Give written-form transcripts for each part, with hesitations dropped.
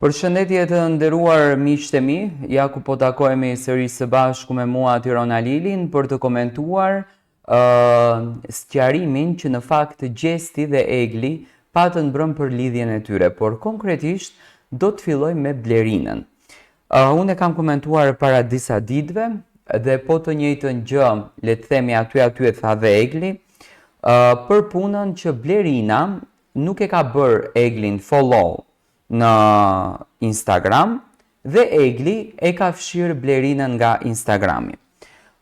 Përshëndetje të nderuar miqtë e mi, ja ku po takohemi sërish së bashku me mua Tiron Alilin për të komentuar uh, sqarimin që në fakt Gjesti dhe Egli patën mbrëmë për lidhjen e tyre, por konkretisht do të fillojmë me Blerinën. Uh, unë e kam komentuar para disa ditëve dhe po të njëjtën gjë, le të themi aty aty e tha dhe Egli, uh, për punën që Blerina nuk e ka bërë Eglin follow në Instagram dhe Egli e ka fshirë Blerinën nga Instagrami.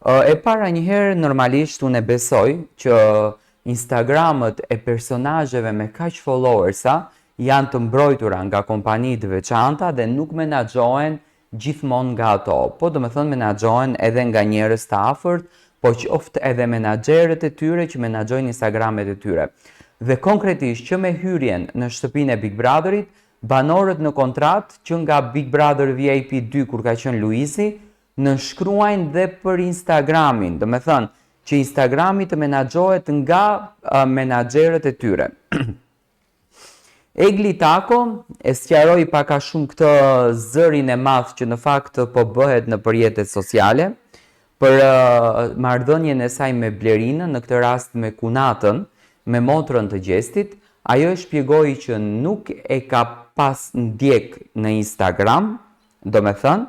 E para njëherë normalisht unë e besoj që Instagramët e personazheve me kaq followersa janë të mbrojtura nga kompani të veçanta dhe nuk menaxhohen gjithmonë nga ato, po domethënë menaxhohen edhe nga njerëz të afërt, po qoftë edhe menaxherët e tyre që menaxhojnë Instagramet e tyre. Dhe konkretisht që me hyrjen në shtëpinë e Big Brotherit, banorët në kontratë që nga Big Brother VIP 2 kur ka qenë Luizi, nënshkruajnë dhe për Instagramin, domethënë që Instagrami të menaxhohet nga menaxherët e tyre. Egli Tako e sqaroi pak a shumë këtë zërin e madh që në fakt po bëhet nëpër rrjetet sociale për marrëdhënien e saj me Blerinën, në këtë rast me kunatën, me motrën të Gjestit, ajo e shpjegoi që nuk e ka pas ndjek në Instagram, domethënë,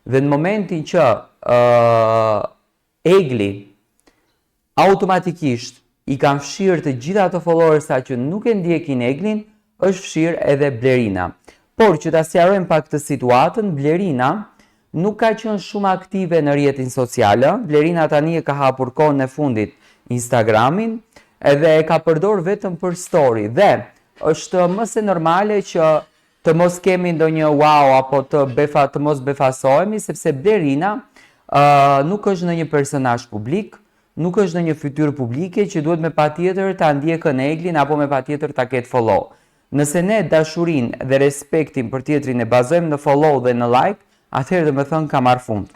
dhe në momentin që uh, Egli automatikisht i kanë fshirë të gjitha ato followersa që nuk e ndjekin Eglin, është fshirë edhe Blerina. Por që ta sqarojmë pak këtë situatën, Blerina nuk ka qenë shumë aktive në rrjetin social, Blerina tani e ka hapur kohën e fundit Instagramin edhe e ka përdor vetëm për story dhe është më se normale që të mos kemi ndonjë wow apo të befa të mos befasohemi sepse Blerina uh, nuk është ndonjë personazh publik, nuk është ndonjë fytyrë publike që duhet me patjetër ta ndjekën Eglin apo me patjetër ta ketë follow. Nëse ne dashurinë dhe respektin për tjetrin e bazojmë në follow dhe në like, atëherë domethënë ka marrë fund.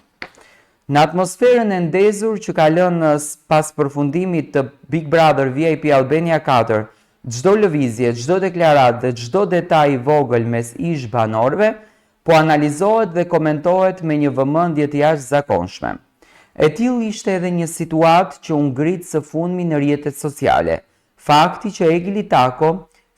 Në atmosferën e ndezur që ka lënë pas përfundimit të Big Brother VIP Albania 4, çdo lëvizje, çdo deklaratë dhe çdo detaj i vogël mes ish-banorëve po analizohet dhe komentohet me një vëmendje të jashtëzakonshme. E tillë ishte edhe një situatë që u ngrit së fundmi në rrjetet sociale, fakti që Egli Tako,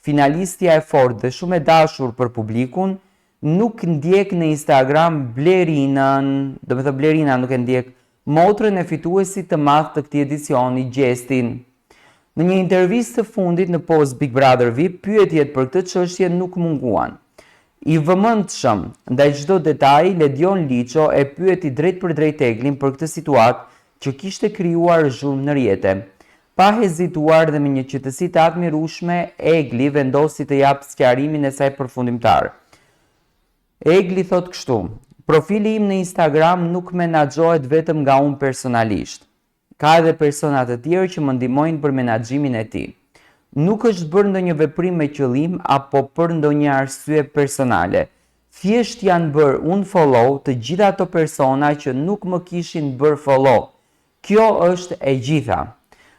finalistja e fortë dhe shumë e dashur për publikun, nuk ndjek në Instagram Blerinën, domethënë Blerina nuk e ndjek motrën e fituesit të madh të këtij edicioni, Gjestin. Në një intervistë të fundit në Post Big Brother VIP, pyetjet për këtë çështje nuk munguan. I vëmendshëm ndaj çdo detaji, Ledion Liço e pyeti drejtpërdrejt Eglin për këtë situatë që kishte krijuar zhurmë në rrjete. Pa hezituar dhe me një qetësi të admirueshme, Egli vendosi të japë sqarimin e saj përfundimtar. Egli thotë kështu, Profili im në Instagram nuk menaxhohet vetëm nga unë personalisht. Ka edhe persona të tjerë që më ndihmojnë për menaxhimin e tij. Nuk është bërë ndonjë veprim me qëllim apo për ndonjë arsye personale. Thjesht janë bërë unfollow të gjithë ato persona që nuk më kishin bërë follow Kjo është e gjitha.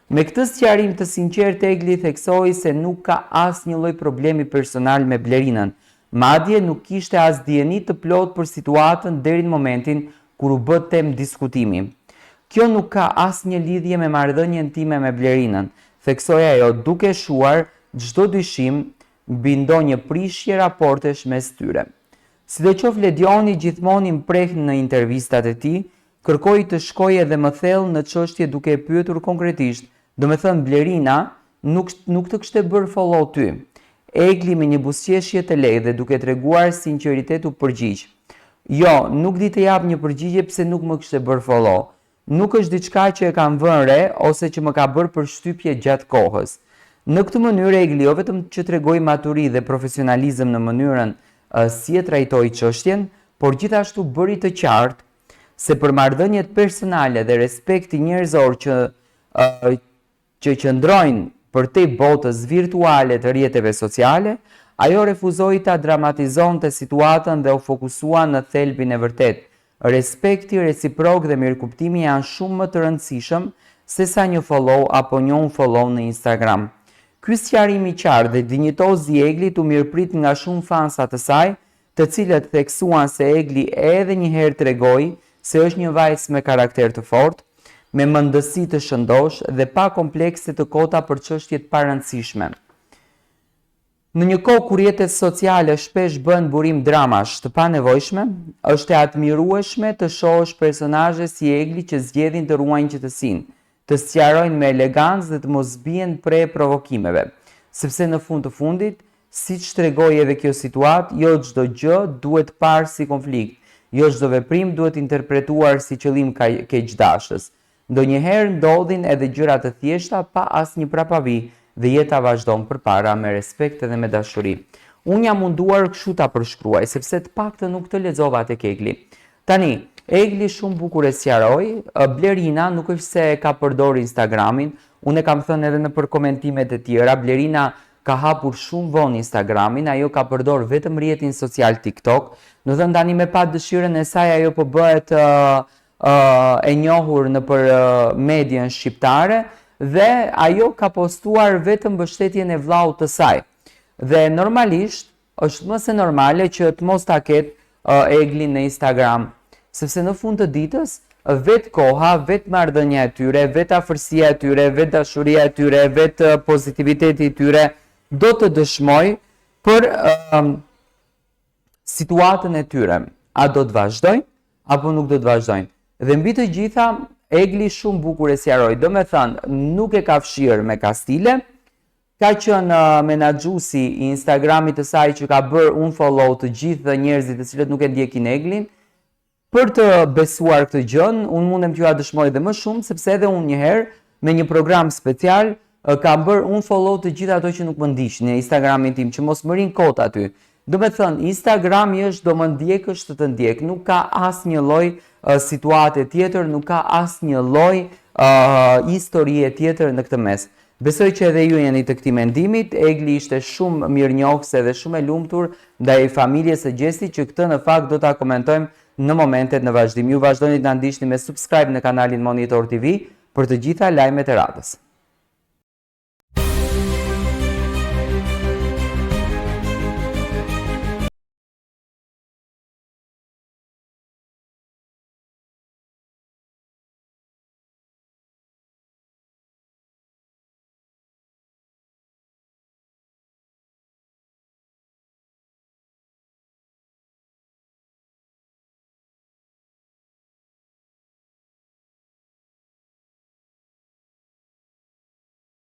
Me këtë sqarim të sinqertë Egli theksoi se nuk ka asnjë lloj problemi personal me Blerinën, madje nuk kishte as dijeni të plotë për situatën deri në momentin kur u bë temë diskutimi. Kjo nuk ka asnjë lidhje me marrëdhënien time me Blerinën, theksoi ajo duke shuar çdo dyshim mbi ndonjë prishje raportesh mes tyre. Sidoqoftë Ledioni gjithmonë i mprehtë në intervistat e tij, Kërkoi të shkojë edhe më thellë në çështje duke e pyetur konkretisht, domethënë Blerina nuk nuk të kishte bërë follow ty? Egli me një buzëqeshje të lehtë dhe duke treguar sinqeritet u përgjigj, Jo, nuk di të jap një përgjigje pse nuk më kishte bërë follow. Nuk është diçka që e kam vënë re ose që më ka bërë përshtypje gjatë kohës. Në këtë mënyrë Egli jo vetëm që tregoi maturi dhe profesionalizëm në mënyrën si e trajtoi çështjen, por gjithashtu bëri të qartë se për marrëdhëniet personale dhe respekti njerëzor që që qëndrojnë përtej botës virtuale të rrjeteve sociale, ajo refuzoi ta dramatizonte situatën dhe u fokusua në thelbin e vërtetë, respekti reciprok dhe mirëkuptimi janë shumë më të rëndësishëm sesa një follow apo një unfollow në Instagram. Ky sqarim i qartë dhe dinjitoz i Eglit u mirëprit nga shumë fansa të saj, të cilët theksuan se Egli edhe një herë tregoi se është një vajzë me karakter të fortë, me mendësi të shëndoshë dhe pa komplekse të kota për çështje të parëndësishme. Në një kohë kur rrjetet sociale shpesh bëhen burim dramash të panevojshme, është e admirueshme të shohësh personazhe si Egli që zgjedhin të ruajnë qetësinë, të sqarojnë me elegancë dhe të mos bien pre e provokimeve. Sepse në fund të fundit, siç tregoi edhe kjo situatë, jo çdo gjë duhet parë si konflikt, jo çdo veprim duhet interpretuar si qëllim keqdashës. Ndonjëherë ndodhin edhe gjëra të thjeshta pa asnjë prapavijë dhe jeta vazhdon përpara me respekt edhe me dashuri. Unë jam munduar kështu ta përshkruaj, sepse të paktën nuk të lexova tek Egli. Tani, Egli shumë bukur e sqaroi, Blerina nuk është se e ka përdorë Instagramin, unë e kam thënë edhe nëpër komentimet e tjera, Blerina ka hapur shumë vonë Instagramin, ajo ka përdorë vetëm rrjetin social TikTok, domethënë tani me pa dëshirën e saj ajo po bëhet e njohur nëpër medien shqiptare dhe ajo ka postuar vetëm mbështetjen e vllaut të saj. Dhe normalisht është më se normale që të mos ta ketë Eglin në Instagram, sepse në fund të ditës vetë koha, vetë marrëdhënia e tyre, vetë afërsia e tyre, vetë dashuria e tyre, vetë pozitiviteti i tyre do të dëshmojë për situatën e tyre. A do të vazhdojnë apo nuk do të vazhdojnë? Dhe mbi të gjitha, Egli shumë bukur e sqaroi, domethënë, nuk e ka fshirë me kastile, ka qenë uh, menaxhuesi i Instagramit të saj që ka bërë unfollow të gjithë njerëzit të cilët nuk e ndjekin Eglin, Për të besuar këtë gjënë, unë mundem t'jua dëshmoj dhe më shumë, sepse edhe unë një herë, me një program special, kam bërë unfollow të gjithë ato që nuk më ndiqnin në Instagramin tim, që mos më rrinë kot aty. Domethënë, Instagrami është do më ndjekësh të të ndjek, nuk ka asnjë lloj situate tjetër, nuk ka asnjë lloj uh, historie tjetër në këtë mes. Besoj që edhe ju jeni të këtij mendimit, Egli ishte shumë mirënjohëse dhe shumë e lumtur ndaj familjes së Gjestit që këtë në fakt do ta komentojmë në momentet në vazhdim. Ju vazhdoni të na ndiqni me subscribe në kanalin Monitor TV për të gjitha lajmet e radhës.